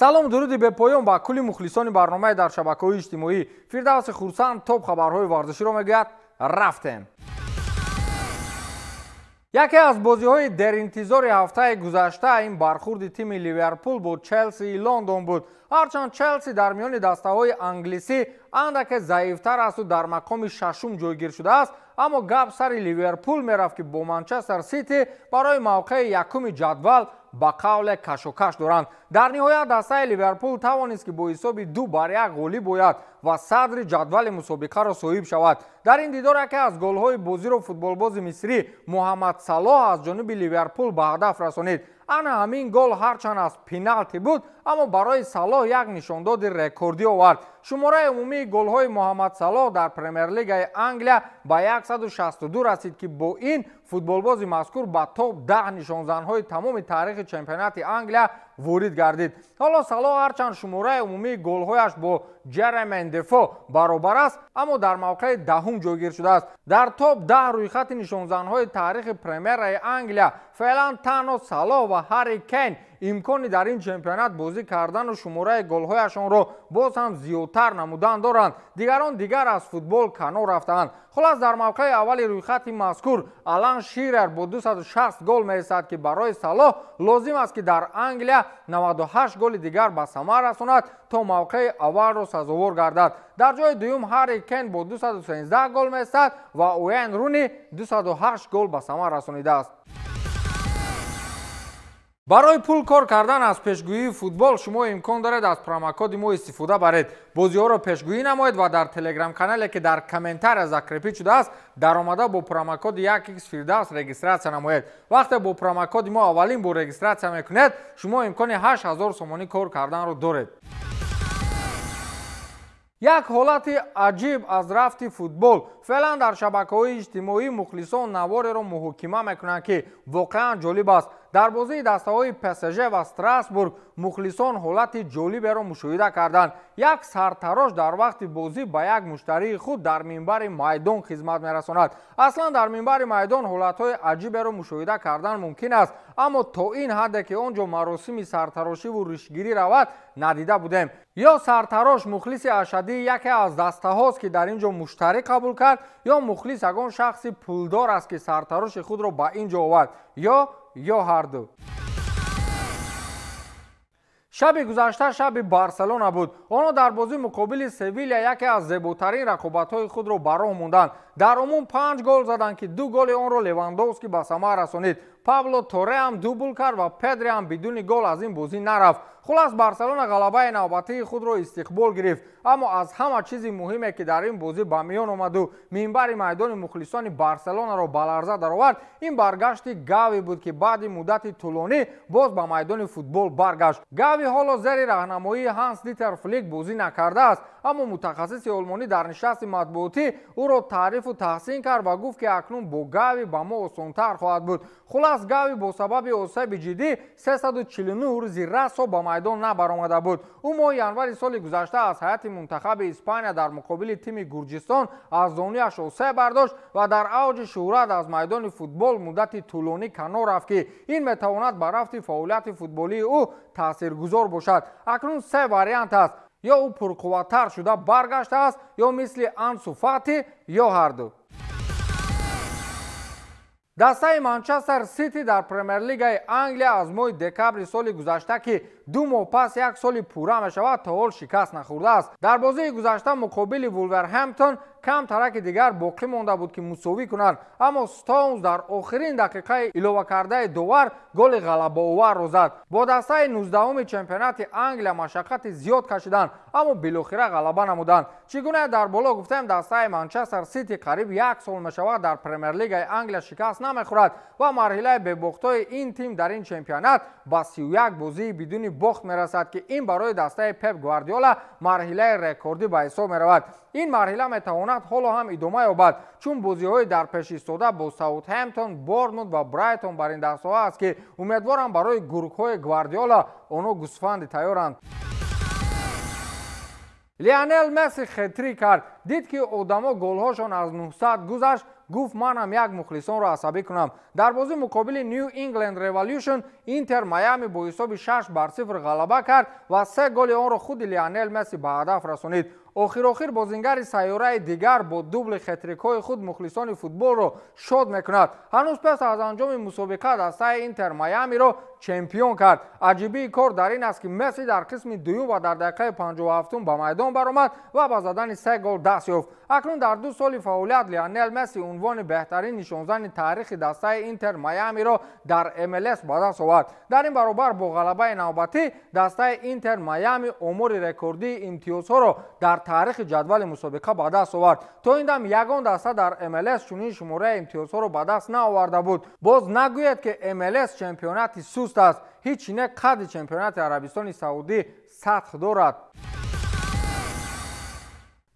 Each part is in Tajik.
Салом, дуруди бепоён ба кулли мухлисони барномаи дар шабакаҳои иҷтимоӣ. Фирдавси Хурсанд топ хабарҳои варзиширо мегӯяд. Рафтем. Яке аз бозиҳои деринтизори ҳафтаи гузашта ин бархурди тими Ливерпул бо Челсии Лондон буд. Ҳарчанд Челси дар миёни дастаҳои англисӣ андаке заифтар асту дар мақоми шашум ҷойгир шудааст, аммо гап сари Ливерпул мерафт, ки бо Манчестер Сити барои мавқеи якуми ҷадвал ба қавле кашокаш доранд. Дар ниҳоят дастаи Ливерпул тавонист, ки бо ҳисоби 2-1 ғолиб ояд ва садри ҷадвали мусобиқаро соҳиб шавад. Дар ин дидор яке аз голҳои бозиро футболбози мисрӣ Муҳаммад Салоҳ аз ҷониби Ливерпул ба ҳадаф расонид. Ана ҳамин гол ҳарчанд аз пеналти буд, аммо барои Салоҳ як нишондоди рекордӣ овард. Шумораи умумии голҳои Муҳаммад Салоҳ дар Премер-лигаи Англия ба 162 расид, ки бо ин футболбози мазкур ба топ 10 нишонзанҳои тамоми таърихи чемпионати Англия ворид гардид. Ҳоло Салоҳ ҳарчанд шумораи умумии голҳояш бо Ҷеремен Дефо баробар аст, аммо дар мавқеи даҳум ҷойгир шудааст. Дар топ 10 рӯйхати нишонзанҳои таърихи Премераи Англия феълан танҳо Салоҳ ва Ҳарри Кейн имкони дар ин чемпионат бозӣ кардану шумораи голҳояшонро боз ҳам зиёдтар намудан доранд. Дигарон дигар аз футбол канор рафтаанд. Хулас, дар мавқеи аввали рӯйхати мазкур Алан Ширер бо 260 гол мерасад, ки барои Салоҳ лозим аст, ки дар Англия 98 голи дигар ба самар расонад, то мавқеи аввалро сазовор гардад. Дар ҷои дуюм Ҳарри Кен бо 213 гол мерасад ва Уэйн Руни 208 гол ба самар расонидааст. Барои пул кор кардан аз пешгӯии футбол шумо имкон доред аз промокоди мо истифода баред. Бозиҳоро пешгӯӣ намоед ва дар телеграм-канале, ки дар комментария закрепит шудааст, даромада бо промокоди 1x Фирдавс регистрация намоед. Вақте бо промокоди мо аввалин бор регистрация мекунед, шумо имкони 8000 сомонӣ кор карданро доред. Як ҳолати аҷиб аз рафти футбол. Феълан дар шабакаҳои иҷтимоӣ мухлисон навореро муҳокима мекунанд, ки воқеан ҷолиб аст. Дар бозии дастаҳои ПСЖ ва Страсбург мухлисон ҳолати ҷолиберо мушоҳида карданд. Як сартарош дар вақти бозӣ ба як муштарии худ дар минбари майдон хизмат мерасонад. Аслан дар минбари майдон ҳолатҳои аҷиберо мушоҳида кардан мумкин аст, аммо то ин ҳадде, ки он ҷо маросими сартарошиву ришгирӣ равад, надида будем. Ё сартарош мухлиси ашаддии яке аз дастаҳост, ки дар ин ҷо муштарӣ қабул кард, ё мухлис ягон шахси пулдор аст, ки сартароши худро ба ин ҷо овард, ё ҳарду. Шаби гузашта шаби Барселона буд. Онҳо дар бозӣ муқобили Севилия яке аз зеботарин рақобатҳои худро ба роҳ монданд. Дар умум 5 гол заданд, ки 2 голи онро Левандовски ба самар расонид. Пабло Торе ҳам дубл кард ва Педри ҳам бидуни гол аз ин бозӣ нарафт. Хулас, Барселона ғалабаи навбатии худро истиқбол гирифт, аммо аз ҳама чизи муҳиме, ки дар ин бозӣ ба миён омаду минбари майдони мухлисони Барселонаро ба ларза даровард, ин баргашти Гави буд, ки баъди муддати тӯлонӣ боз ба майдони футбол баргашт. Гави ҳоло зери раҳнамоии Ҳанс Дитер Флик бозӣ накардааст, аммо мутахассиси олмонӣ дар нишасти матбуотӣ ӯро таърифу таҳсин кард ва гуфт, ки акнун бо Гави ба мо осонтар хоҳад буд. Хулас, Гави бо сабаби осеби ҷиддӣ 349 рӯзи расо ба майдон набаромада буд. Ӯ моҳи январи соли гузашта аз ҳайати мунтахаби Испания дар муқобили тими Гурҷистон аз зонуяш осеб бардошт ва дар авҷи шӯҳрат аз майдони футбол муддати тӯлонӣ канор рафт, ки ин метавонад ба рафти фаъолияти футболии ӯ таъсиргузор бошад. Акнун се вариант аст: ё ӯ пурқувваттар шуда баргаштааст, ё мисли Ансу Фати, ё ҳарду. Дастаи Манчестер Сити дар Премер-лигаи Англия аз моҳи декабри соли гузашта, ки 2 моҳ пас як соли пурра мешавад, то ҳол шикаст нахӯрдааст. Дар бозии гузашта муқобили Вулверҳэмптон кам тараки дигар боқӣ монда буд, ки мусовӣ кунанд, аммо Стоунс дар охирин дақиқаи иловакардаи довар голи ғалабаоварро зад. Бо дастаи 19-уми чемпионати Англия машаққати зиёд кашиданд, аммо билохира ғалаба намуданд. Чӣ гуна дар боло гуфтем, дастаи Манчестер Сити қариб як сол мешавад дар Премер-лигаи Англия шикаст намехӯрад ва марҳилаи бебохтҳои ин тим дар ин чемпионат ба 31 бозии бидуни бохт мерасад, ки ин барои дастаи Пеп Гвардиола марҳилаи рекордӣ ба ҳисоб меравад. Ин марҳила метавонад ҳоло ҳам идома ёбад, чун бозиҳои дар пеш истода бо Саутҳэмптон, Борнмут ва Брайтон бар ин дастҳо аст, ки умедворам барои гургҳои Гвардиола онҳо гӯсфанди тайёранд. Лионел Месси хетрик кард. Дид, ки одамо голҳошон аз 900 гузашт, Гуфт манам як мухлисонро асабӣ кунам. Дар бозӣ муқобили Нью Ингланд Революшн Интер Майами бо ҳисоби 6-0 ғалаба кард ва 3 голи онро худи Лионел Месси ба ҳадаф расонид. Охир-охир бозингари сайёраи дигар бо дубли хетрикҳои худ мухлисони футболро шод мекунад. Ҳанӯз пас аз анҷоми мусобиқа дастаи Интер Майамиро чемпион кард. Аҷибии кор дар ин аст, ки Месси дар қисми дуюм ва дар дақиқаи 57 ба майдон баромад ва ба задани 3 гол даст ёфт. Акнун дар 2 соли фаъолият Лионел Месси унвони беҳтарин нишонзани таърихи дастаи Интер Майамиро дар МЛС ба даст овард. Дар ин баробар бо ғалабаи навбатӣ дастаи Интер Майами омори рекордии имтиёзҳоро дар таърихи ҷадвали мусобиқа ба даст овард. То ин дам ягон даста дар МЛС чунин шумораи имтиёзҳоро ба даст наоварда буд. Боз нагӯед, ки МЛС чемпионати суст аст. Ҳеҷ не қадри чемпионати Арабистони Саудӣ сатҳ дорад.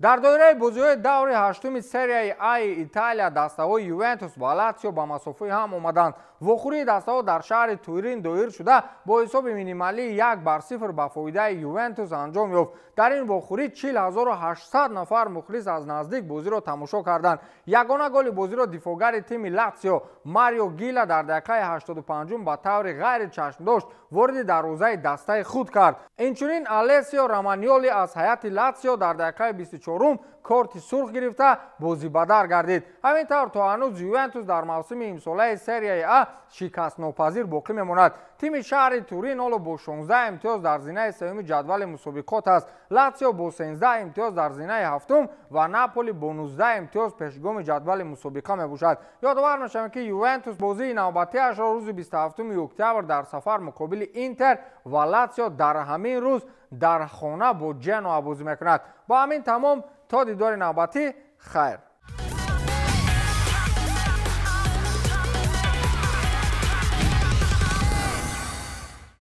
Дар доираи бозиҳои даври 8-уми серияи Аи Италия дастаҳои Ювентус ва Латсио ба масофаи ҳам омаданд. Вохӯрии дастаҳо дар шаҳри Турин доир шуда бо ҳисоби минималии 1-0 ба фоидаи Ювентус анҷом ёфт. Дар ин вохӯрӣ 40 800 нафар мухлис аз наздик бозиро тамошо карданд. Ягона голи бозиро дифоъгари тими Латсио Марио Гила дар дақиқаи 85 ба таври ғайричашмдошт вориди дарвозаи дастаи худ кард. Инчунин Алессио Романьоли аз ҳайати Латсио дар дақиқаи 24 корти сурх гирифта бозибадар гардид. Ҳамин тавр то ҳанӯз Ювентус дар мавсими имсолаи серияи А шикастнопазир боқӣ мемонад. Тими шаҳри Турин ҳоло бо 16 имтиёз дар зинаи сеюми ҷадвали мусобиқот аст. Латсио бо 13 имтиёз дар зинаи ҳафтум ва Наполи бо 19 имтиёз пешгоми ҷадвали мусобиқа мебошад. Ёдовар мешавем, ки Ювентус бозии навбатиашро рӯзи 27 октябр дар сафар муқобили Интер ва Латсио дар ҳамин рӯз дар хона бо Ҷеноа бозӣ мекунад. Бо ҳамин тамом, то дидори навбатӣ, хайр.